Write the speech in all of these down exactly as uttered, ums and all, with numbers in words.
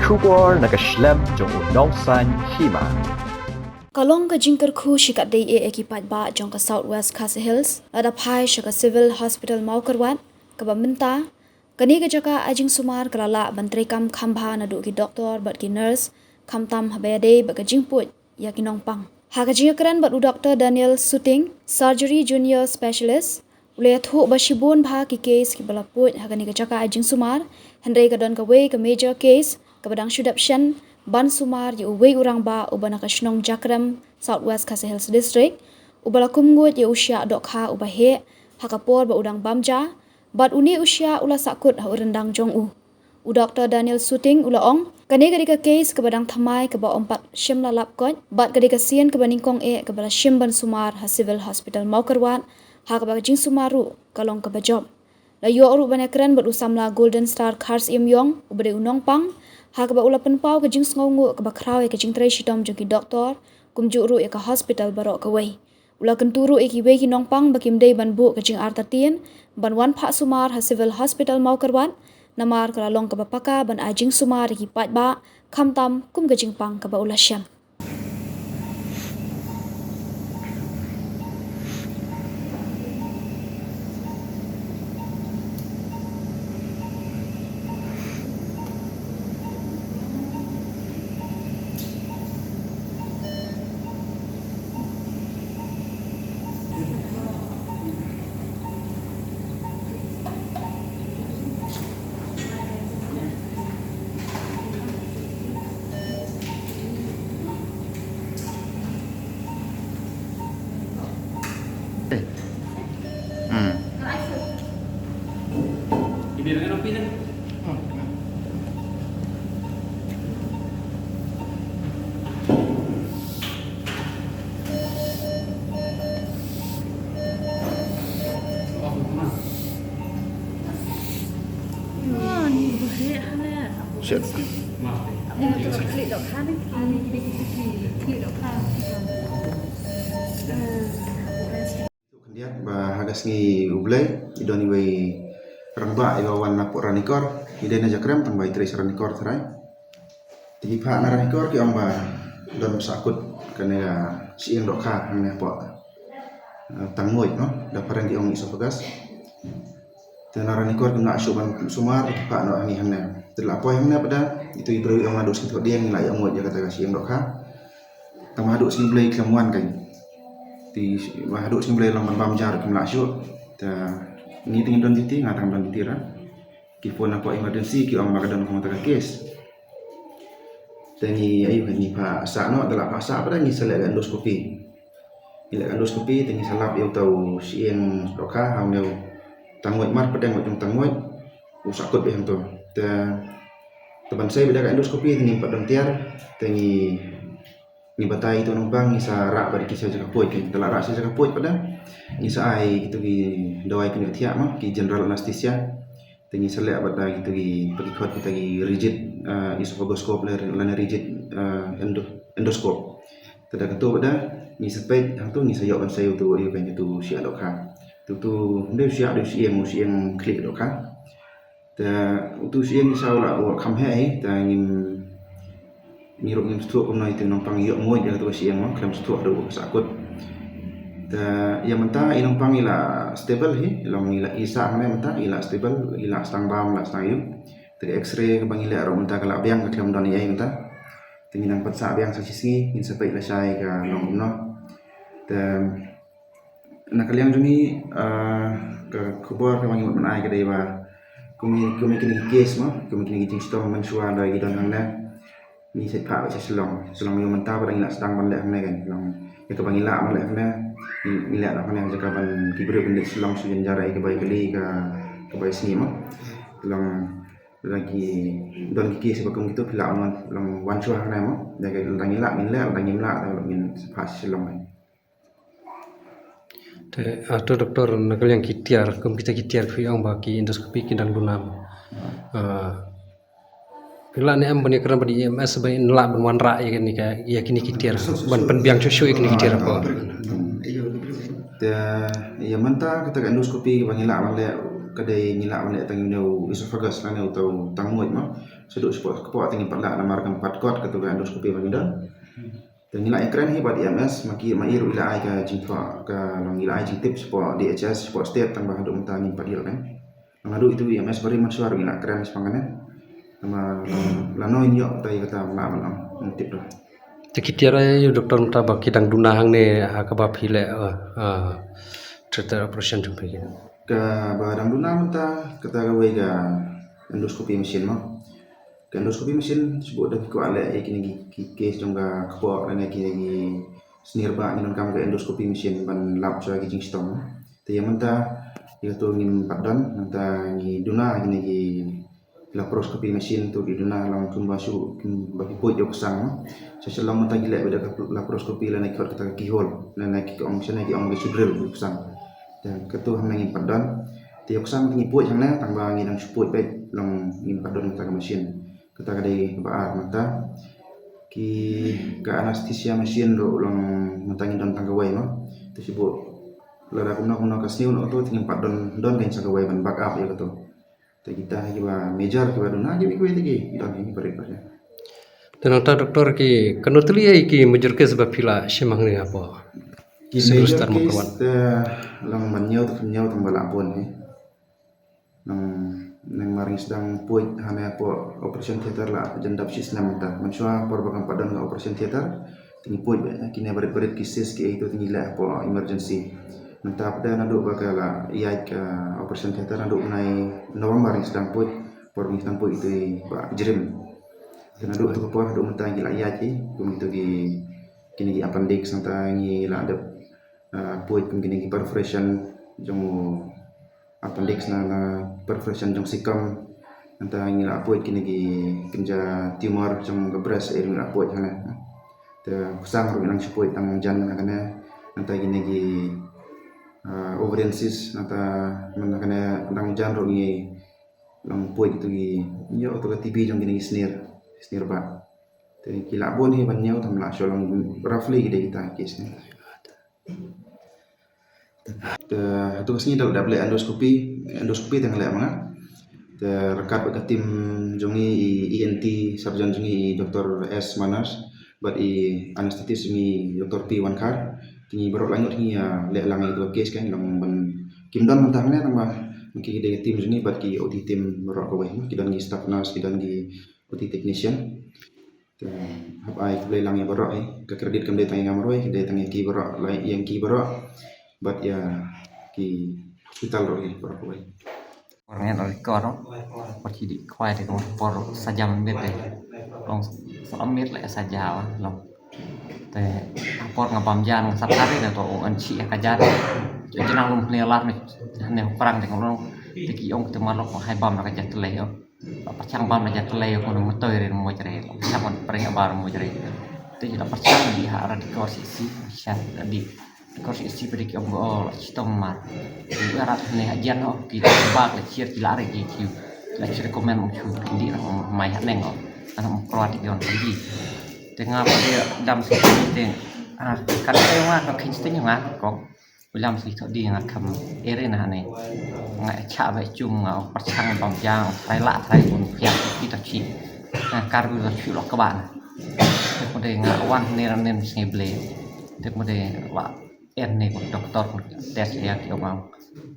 Khubor na ka shlem jong u nongsaiñ hima. Ka long ka jingkyrkhu shikatdei eh ïa ki paidbah jong ka South West Khasi Hills lada phai sha ka Civil Hospital Mawkyrwat, kaba mynta kane ka jaka ai jingsumar ka la lah ban treikam kham bha naduh ki doktor bad ki nurse, khamtam haba ïadei bad ka jingpud ïa ki nongpang. Ha ka jingïakren bad u Doktor Daniel Suting, Surgery Junior Specialist, u la ïathuh ba shibun bha ki case kiba la pud ha kane ka jaka ai jingsumar, hynrei ka don kawei ka major case kaba dang shu dep shen ban sumar ïa uwei u rangbah uba na ka shnong Jakrem, South West Khasi Hills District, uba la kum nguid ïa u shiah dohkha uba heh ha ka por ba u dang bam ja, bad une u shiah u la sahkut ha u ryndang jong u. U Doktor Daniel Suting u la ong, kane ka dei ka case kaba dang thymmai kaba ym pat shym la lap koit, bad ka dei ka sien kaba nyngkong eh kaba la shim ban sumar ha Civil Hospital Mawkyrwat, ha kaba ka jingsumar ruh ka long kaba jop. La ïoh ruh ban ïakren bad u samla Golden Star Kharsyiemyong, uba dei u nongpang, ha kaba u la pynpaw ka jingsngewnguh kaba khraw ïa ka jingtrei shitom jong ki doktor, kumjuh ruh ïa ka hospital baroh kawei. U la kyntu ruh ïa kiwei ki nongpang ba kim dei ban buh ka jingartatien ban wan phah sumar ha Civil Hospital Mawkyrwat, namar ka la long kaba paka ban ai jingsumar ïa ki paidbah, khamtam kum ka jingpang kaba u la shem. Shit. Khyndiat ba ha ka sngi U Blei i don iwei rangbah iba wan na pdeng Ranikor, i dei na Jakrem tang ba i trei sha Ranikor tharai. Te ki phah na Ranikor ki ong ba don sahkut kane ka shyieng dohkha hangne hapoh, eh, tang nguid, no, da phareng ki ong esophagus. Te na Ranikor kim lah shuh ban sumar, ki phah noh hangne hangne. Te la poi hangne pat da, itu i briew i ong naduh sngi Thohdieng ngi la ïoh nguid ïa kata ka shyieng dohkha. Tang ba haduh sngi Blei khlem wan kein. Te ba haduh sngi Blei long ban bam ja ruh kim lah shuh. Te ngi te ngim don duty, nga tang don duty ra. Ki phone hapoh emergency ki ong ba ka don kum kata ka case. Te ngi, ayu, ngi phah sah noh, te la phah sah pat da ngi sa leh ka endoscopy. Ngi leh ka endoscopy te ngi sa lap ïa uta u shyieng dohkha ha une u tang nguid, mar pdeng wat jong tang nguid u sahkut beit hangto. Te, te ban sei beit da ka endoscopy te ngim pat don tiar, te ngi, ngi batai ïa uto u nongpang, ngi sa rah bad ki sha jaka puid, te la rah sha jaka puid pat da ngi sa ai kito ki dawai pynïoh thiah mo, ki general anesthesia. Te ngi sa leh bad da kito ki, ba ki khot kita ki rigid, eh, esophagoscope lane, lane rigid, eh, endo-, endoscope. Te da kato pat da ngi sa peit hangto, ngi sa ïoh ban sei uto, ïoh ban ïoh uto u shiah dohkha. Te uto, ym dei u shiah, dei u shyieng, u shyieng khlieh dohkha. Te uto u shyieng ngi sa u la, u la kham heh hi, te ngim, ngi ruh ngim sngewthuh kumno ïa uto u nongpang ïoh nguid ïa kato ka shyieng mo, khlem sngewthuh haduh u sahkut. Te ïa mynta i nongpang i la stable hi, i long i la, i sah hangne mynta, i la stable, i la sdang bam, la sdang ayu. Te ka X-ray kaba ngi leh ruh mynta ka la biang, ka khlem don ei ei mynta. Te ngin nang pynsah biang sa shisngi, ngin sa peit lashai ka long kumno. Te na ka liang jong ngi, ah, ka khubor kaba ngi mut ban ai ka dei ba kum ïa, kum ïa kine ki case mo, kum ïa kine ki jingshitom mynshuwa da ki don hangne, ngi sa phah beit sha Shillong. Shillong ïa mynta pat da ngi la sdang ban leh hangne kan. Long ïa kaba ngi lah ban leh hangne, ngi, ngi leh hangne ha jaka ban ki briew ban leit Shillong shu jynjar ïa kaba ïa kali ka, kaba ïa sngi mo. Long lada ki don ki case ba kum kito phi lah wan, long wan shuwa hangne mo. Ïa ka lada ngi lah ngin leh, lada ngim lah te ngin sa phah sha Shillong kan. Te, ah, to doktor, na ka liang ki tiar, kum kita ki tiar phi ong ba ki endoscopy ki dang duna mo. Ah, phi lah ne em ban ïakren bad E M S ba in lah ban wanrah ïa kine ka, ïa kine ki tiar, ban pynbiang shuh shuh ïa kine ki tiar hapoh. Te ïa mynta kata ka endoscopy kaba ngi lah ban leh, ka dei ngi lah ban leh tang ïa une u esophagus lane uta u tang nguid mo. Shaduh shapoh kpoh te ngim pat lah namar kam pat kot katu ka endoscopy ba ngi don. Te ngi la ïakren hi bad E M S, ma ki, ma i ruh i la ai ka jingthoh, ka long i la ai jingtip shapoh D H S, shapoh state, tang ba haduh mynta ngim pat ïoh kan. Naduh itu E M S bari mynshuwa ruh ngi la kren shaphang kane. Tang ba long la noh ïoh tai kata, la ban long ngim tip ruh. Te ki tiar ïa u doktor mynta ba ki dang duna hangne ha kaba phi leh, eh, eh, theater operation jong phi. Kaba dang duna mynta kata kawei ka endoscopy machine mo. Ka endoscopy machine shu buh da ki kwah leh ïa kine ki, ki case jong ka kpoh lane kine ki snier ba ngi donkam ka endoscopy machine ban lap shuwa ki jingshitom. Te ïa mynta ïa katu ngim pat don, mynta ngi duna kine ki laparoscopy machine tu ki duna long kumba shu, kumba ki puid ïa u ksang. Sha shalong mynta ki leh bad ka laparoscopy lane ki khot kata ka keyhole, lane ki ong shane ki ong ki shu drill ïa u ksang. Te katu hangne ngim pat don. Te ïa u ksang te ngi puid hangne tang ba ngi dang shu puid bad long ngim pat don kata ka machine. Kata ka dei kaba ar. Mynta ki, ka anesthesia machine ruh long mynta ngi don tang kawei mo. Te shu buh lada kumno kumno ka sniew noh tu te ngim pat don, don kein sa kawei ban back up ïa katu. Te kita kiba major kiba duna kiba kiba te ki don hi barit barit. Te nangta doktor, ki kano tylli ïa ki major case ba phi la shim hangne hapoh? Ki Civil major Hospital case Mawkyrwat te long ban ñiew te khynñiew tang ba la bun hi. Nang, nang mar ngi sdang puid hangne hapoh operation theater la jan dap shi snem mynta. Mynshuwa por ba kam pat don ka operation theater te ngi puid ba kine barit barit ki cyst ki ei tu te ngi leh hapoh emergency. Mynta pat naduh ba ka la ïaid ka operation theater naduh bnai November ngi sdang puid, por ba ngi sdang puid itu i Bah Jrim. Te naduh tu ka por haduh mynta ngi la ïaid hi kum itu ki, kine ki appendix, nangta ngi la dep, ah, puid kum kine ki perforation jong u appendix, na, na perforation jong cecum. Nangta ngi la puid kine ki kynja tumor jong ka breast, eh, ngi la puid hangne. Te u ksang ruh ngi nang shu puid tang jan na kane. Nangta kine ki, ah, ovarian cyst, nangta man na kane dang jan ruh ngi long puid itu ki, ïoh itu ka T B jong kine ki snier, snier ba. Te ki la bun hi ban ñiew tang la shu long roughly ki dei kita ki case ne. Te hatu ka sngi da dap leh endoscopy, endoscopy te nga leh ma nga. Te ryngkat bad ka team jong ngi i E N T surgeon jong ngi i Doktor S Manners bad i anesthetist jong ngi Doktor P Wankhar. Te ngi baroh la ñiut ngi, ah, leh lang ïa ka case kan long ban kim don mynta hangne tang ba ki dei ka team jong ngi bad ki O T team baroh kawei, ki don ki staff nurse, ki don ki O T technician. Te hap ai khublei lang ïa baroh hi. Ka credit kam dei tang ïa nga marwei, ka dei tang ïa ki baroh, la ïa ki baroh bad ïa ki hospital ruh hi baroh kawei. Por ngen ol kor por ki di kwai te ko por sa jam met te. Long sa met le sa ja long. Te por nga bam jan nga sa tari na to an chi ka jan. Jinang lum ne lar ne, ne perang te ko long. Te ki ong te malok hai bam na ka jat le yo. La pyrshang bam na jat le ko, nang mutoi re mo jre, la pyrshang ban pring abar mo jre. Te la pyrshang di ha ra di ko si si sha di ko si si pedi ki ong, oh, la chitom mar. Di ra ne ha jan ho ki bak la chier ki la re ki ki la chier komen mo chu di na mai ha neng ho. Ana mo kro di yon di. Te nga pa de dam si te, ah, kan te nga ka khin te nga ko. Ulam si thok di nga kham ere na ne. Nga cha ba chum nga pyrshang bam jang, thrai la thrai un phiat ki ta chi. Nga kar bi ta chi lok ka ba na. Te ko de nga wan ne ran nen sngi ble. Te ko de wa en ne ko doktor ko test ïa ki ong.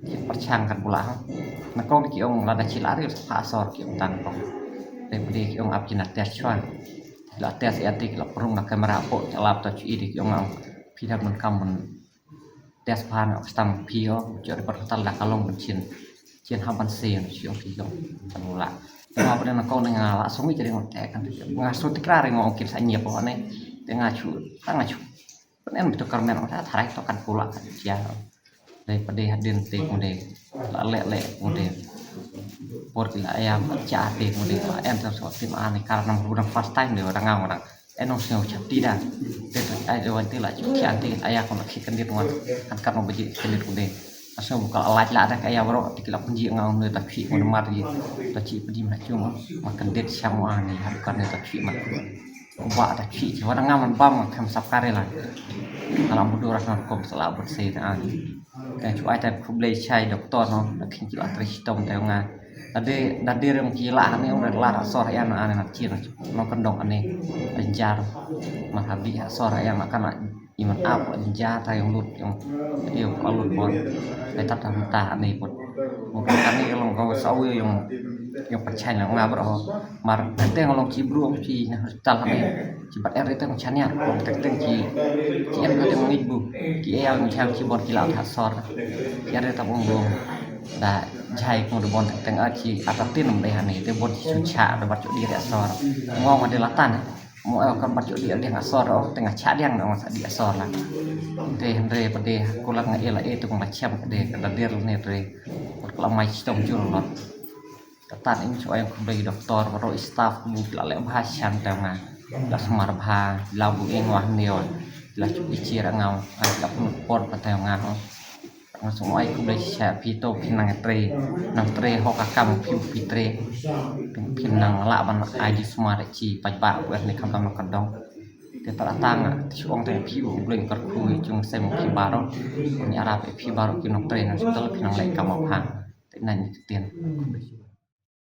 Ki pyrshang kan bula. Na ko ki ong la da chi la ri pha sor ki ong tang ko. Te ko de ki ong ap ki na test chuan. La test ïa te ki la prung na kamera po ki lap ta chi di ki ong. Phi da mun kam mun test phan ok stam phi o, jor pat tal da ka long ban chin. Chin ha ban se no chi ong phi long. Kan la. Te ma pa na ko nga la song i jering te kan. Nga so tikra re ngo ong kin sa nyep o ne. Te nga chu, ta nga chu. Pan en bitu karmen o ta tharai to kan pula kan chia. Dei pa dei hadin te ko de. La le le ko de. Por ki la ayam cha te ko de. La en ta so tim ani kar nam ru dang first time de dang ngau dang. Enong sngewchap ti da. Te to ai de wan te la chu ki anti aya ko la ki kan dit wan. Kan kan no baji kan dit ko de. Asngew bu ka la la da ka aya bro ti ki la punji ngau ne ta chi ko mar ji. Ta chi pdi ma chu ma. Ma kan dit siang wa ni ha kan ne ta chi ma. Ko ba ta chi chi wa ngam man bam kam sap kare la. Alam budu ras na kom sala bot sei ta ani. Te chu ai ta khublei chai doktor no, na khin ki la tri chitom te nga. Dade dade rem ki la ne ong la sor ya na ane na chin no kan dong ane anjar ma habi ha sor ya na kana iman ap anjar ta yong lut yong yong lut bon. Betat ta ta ane pot. Mungkin kani long ko sau yong yong percaya nga bro. Mar teng long ki bru ki na hospital ane. Ki bat er teng chania long teng teng ki ki em ka teng ngi bu ki e yang chang ki bon ki la ha sor. Ki er ta bong bong. Da jai ko do bon teng a chi atatin um dei hani te bon chi cha da bat chu di re sor. Ngong ma de latan. Mo el kan bat chu di re nga sor o teng cha diang na sa di sor la. Te hendre pade ko la nga ela e tu ko ma chem pade ka da der ne re. Ko la mai chi tong chu lo. Katan in chu ayang khublei doktor baro staff bu la le bha chan te nga. La smar bha la bu eng wah ne wa. La chu ichi ra ngau ha la pun por pa te nga. Nga sum ai khublei shisha phi to phi nang tre nang tre ho ka kam phi phi tre phi nang la ban ai ji sma re chi pa ba bu ne kam tam ka dong. Te ta ta nga ti shu ong te phi u bleng kar khu chung sem phi baro ni ara phi baro ki nang tre nang tel phi nang le kam pha te nan ni tien.